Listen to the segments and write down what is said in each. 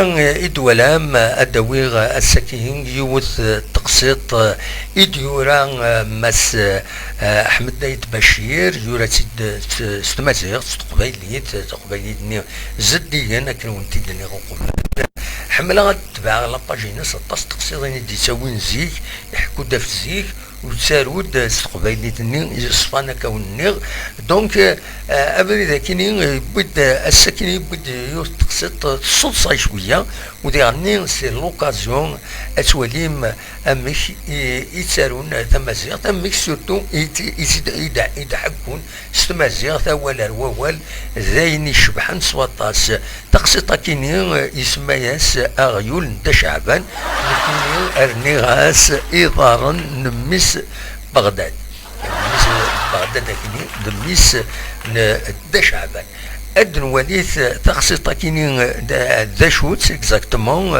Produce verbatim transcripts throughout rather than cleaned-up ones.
I d-twalam, ad d-awiɣ ass-agi yiwet n teqsiṭ i d-yura Mass Ḥmed Ayt Bacir, yura-tt-id s, s tmaziɣt, s teqbaylit, taqbaylit-nni zeddigen, akken wen-t-id-nniɣ uqbel. Ḥemmleɣ ad tebɛeɣ la page-ines, aṭas n teqsiḍin i d-yettawin zik, iḥekku-d ɣef zik, u yettaru-d s teqbaylit-nni yeṣfan, akka wen-nniɣ. Donc, euh, abrid akini yewwi-d, ass-akini yewwi-d yiwet n teqsiṭ tesseḍsay cwiya, u diɣenni c'est l'occasion ad twalim amek i, i ttarun tamaziɣt, amek surtout i, i, i, i d-ḥekkun s tmaziɣt, awal ar wawal, d ayen icebḥen s waṭas. Taqsiṭ-akini, eh, isemma-yas Aɣyul n Dda Ceɛban, nekkini rniɣ-as Iḍarren n Mmi-s Beɣdad. Mmi-s Beɣdad akini, d mmi-s n Dda Ceɛban. Ad d-nwalit taqsiṭ-akini, d, d acu-tt exactement,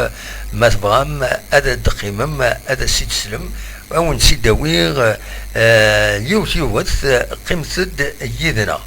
ma tebɣam ad d-teqqimem, ad as-id-teslem, ad wen-tt-id-awiɣ, eh, yiwet yiwet, qqimet-d yid-neɣ.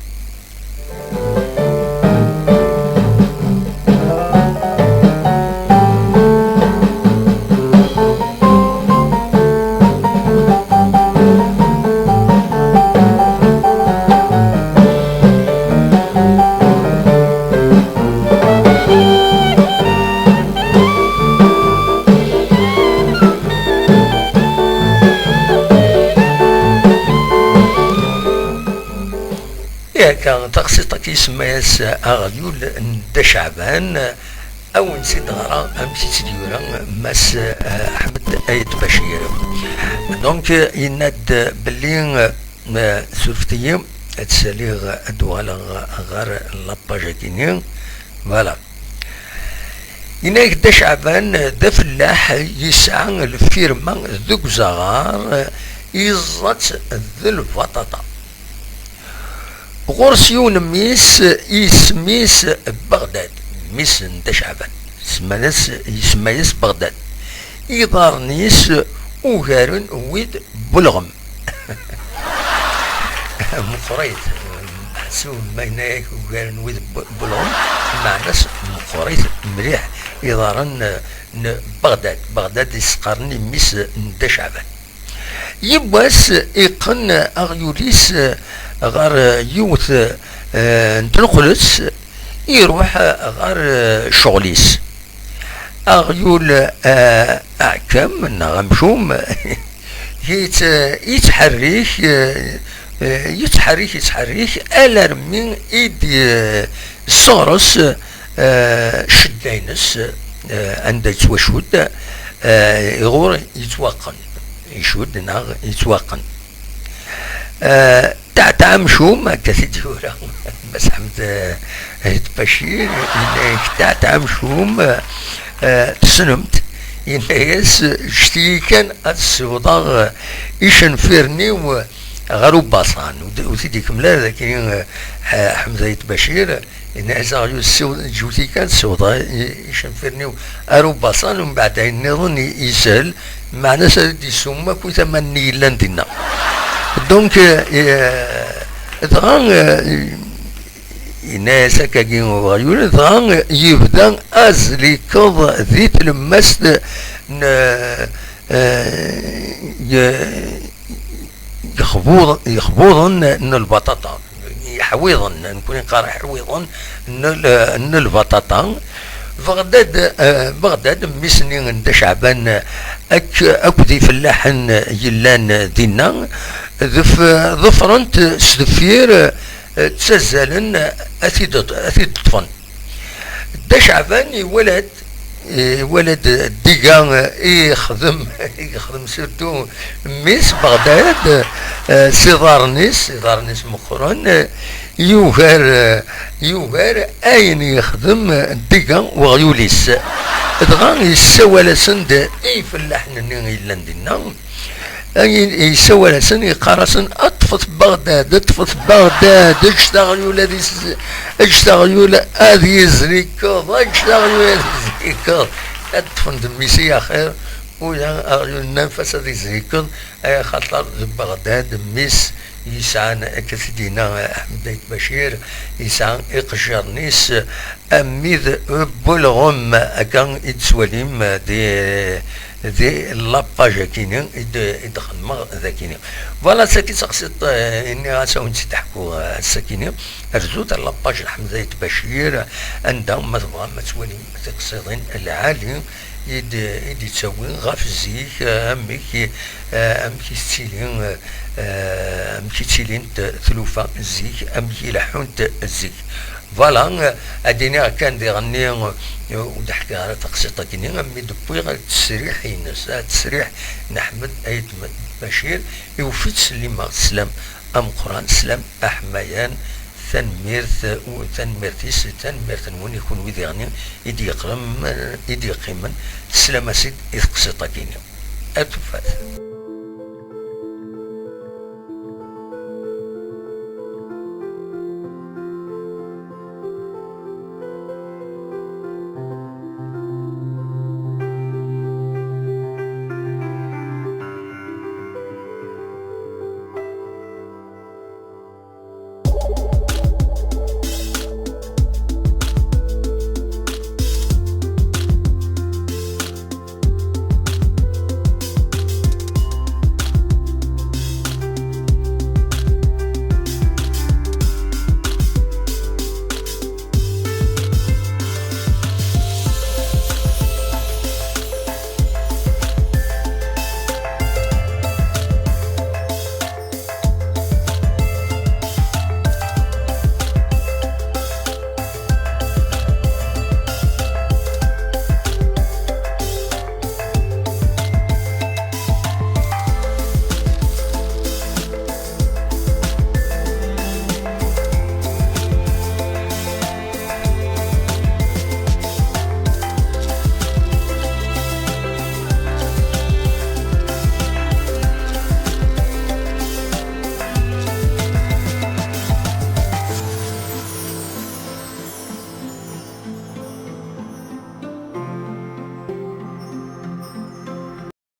Yak, taqsiṭ-agi isemma-yas Aɣyul n Dda Ceɛban, ad wen-tt-id-ɣreɣ amek i tt-id-yura Mass, eh, Ḥmed Ayt Bacir. Donc, yenna-d belli, eh, surfet-iyi, ad saliɣ, ad uɣaleɣ ɣer la page-agi-nni. Voilà. Yenna-yak Dda Ceɛban d afellaḥ, yesɛa lfirma deg uzaɣar, yeẓẓa-tt d lbaṭaṭa. Ɣur-s yiwen mmi-s, isem-is Beɣdad, mmi-s n Dda Ceɛban, semman-as, isemma-yas Beɣdad. Iḍarren-is ugaren wid n welɣem. Meqqrit, ḥsu ma yenna-yak ugaren wid n welɣem, meɛna-s meqqrit mliḥ, iḍarren n Beɣdad. Beɣdad i s-qqaren i mmi-s n Dda Ceɛban. Yiwwas iqqen aɣyul-is ɣer yiwet, eh, n tneqlet, iruḥ ɣer, eh, ccɣel-is. Aɣyul, eh, aɛekkam neɣ amcum, yett-, yettḥerrik, eh, eh, yettḥerrik, yettḥerrik, alarmi i d-, eh, sseɣres, eh, ccedda-ines, eh, anda yettwacudd, eh, iɣur yettwaqqen, icudd neɣ yettwaqqen. Eh, Taɛtaɛ amcum, akka t-id-yura Mass Ḥmed, eh, Ayt Bacir, yenna-yak, Taɛtaɛ amcum, eh, tessnem-t, yenna-yas, ǧǧet-iyi kan ad ssiwḍeɣ icenfiren-iw ɣer ubaṣan. Ur t-id-ikemmel ara dagi, eh, Ḥmed Ayt Bacir, yenna-yas aɣyul, ssiwḍ-, ǧǧet-iyi kan ssiwḍeɣ i-, icenfiren-iw ar ubaṣan, umbeɛd ayen nniḍen i-, yeshel, meɛna-s ad d-issumem akk i tama-nni yellan dinna. Donc, eh, eh, dɣa, eh, yenna-yas akkagi uɣyul, dɣa yebda azlikeḍ di tlemmast n, eh, ye-, yexbuḍ-, yexbuḍen n lbaṭaṭa, iḥwiḍen, nekkni neqqar iḥwiḍen n l-, n lbaṭaṭa. Beɣdad, eh, Beɣdad, mmi-s-nni n Dda Ceɛban, ak-, akked ifellaḥen yellan dinna, def-, ḍefren-t s deffir, eh, ttazzalen a t-id-, a t-id-ṭṭfen. Dda Ceɛban iwala-d, iwala-d ddiga i yexdem, i yexdem surtout mmi-s Beɣdad, eh, s iḍarren-is, iḍarren-is meqqren, eh, yugar, eh, yugar ayen yexdem ddiga weɣyul-is. Dɣa yessawal-asen-d i ifellaḥen-nni yellan dinna. Ay, yessawal-asen, yeqqar-asen, "Ṭṭfet Beɣdad, ṭṭfet Beɣdad, ǧǧet aɣyul ad is-, ǧǧet aɣyul ad yezrikeḍ, ǧǧet aɣyul ad yezrikeḍ." Ad ṭṭfen d mmi-s i axir, ula aɣyul n anef-as ad yezrikeḍ, ay axaṭer d Beɣdad mmi-s yesɛan, akka t-id-yenna Ḥmed Ayt Bacir, yesɛa iqejjiren-is am wid n welɣem, akka i d-tettwalim di, di la page akini i d-, i d-xedmeɣ d akini. Voilà, d tagi d taqsiṭ, eh, i nniɣ-as a wen-tt-id-ḥkuɣ, eh, ass-akini. Rzut ar la page n Ḥmed Ayt Bacir, anda ma tebɣam ad twalim tiqsiḍin lɛali i d-, i d-yettawi ɣef zik, eh, amek, eh, amek i tettili, eh, amek i ttilint tlufa zik, amek i leḥḥunt zik. Voilà, eh, ad d-iniɣ kan diɣenni, eh, ur d-ḥkiɣ ara taqsiṭ-agi-nni, am mi d-wwiɣ ttesriḥ-ines, ah, ttesriḥ n Ḥmed Ayt Bacir, iwef-itt s limeɣ, sslam ameqqran, sslam aḥmayan, tanemmirt, u-, tanemmirt-is, tanemmirt-nwen i kunwi diɣenni i d-yeqqrem, i d-yeqqimen, sslam-as-id i teqsiṭ-agi-nni. Ar tufat.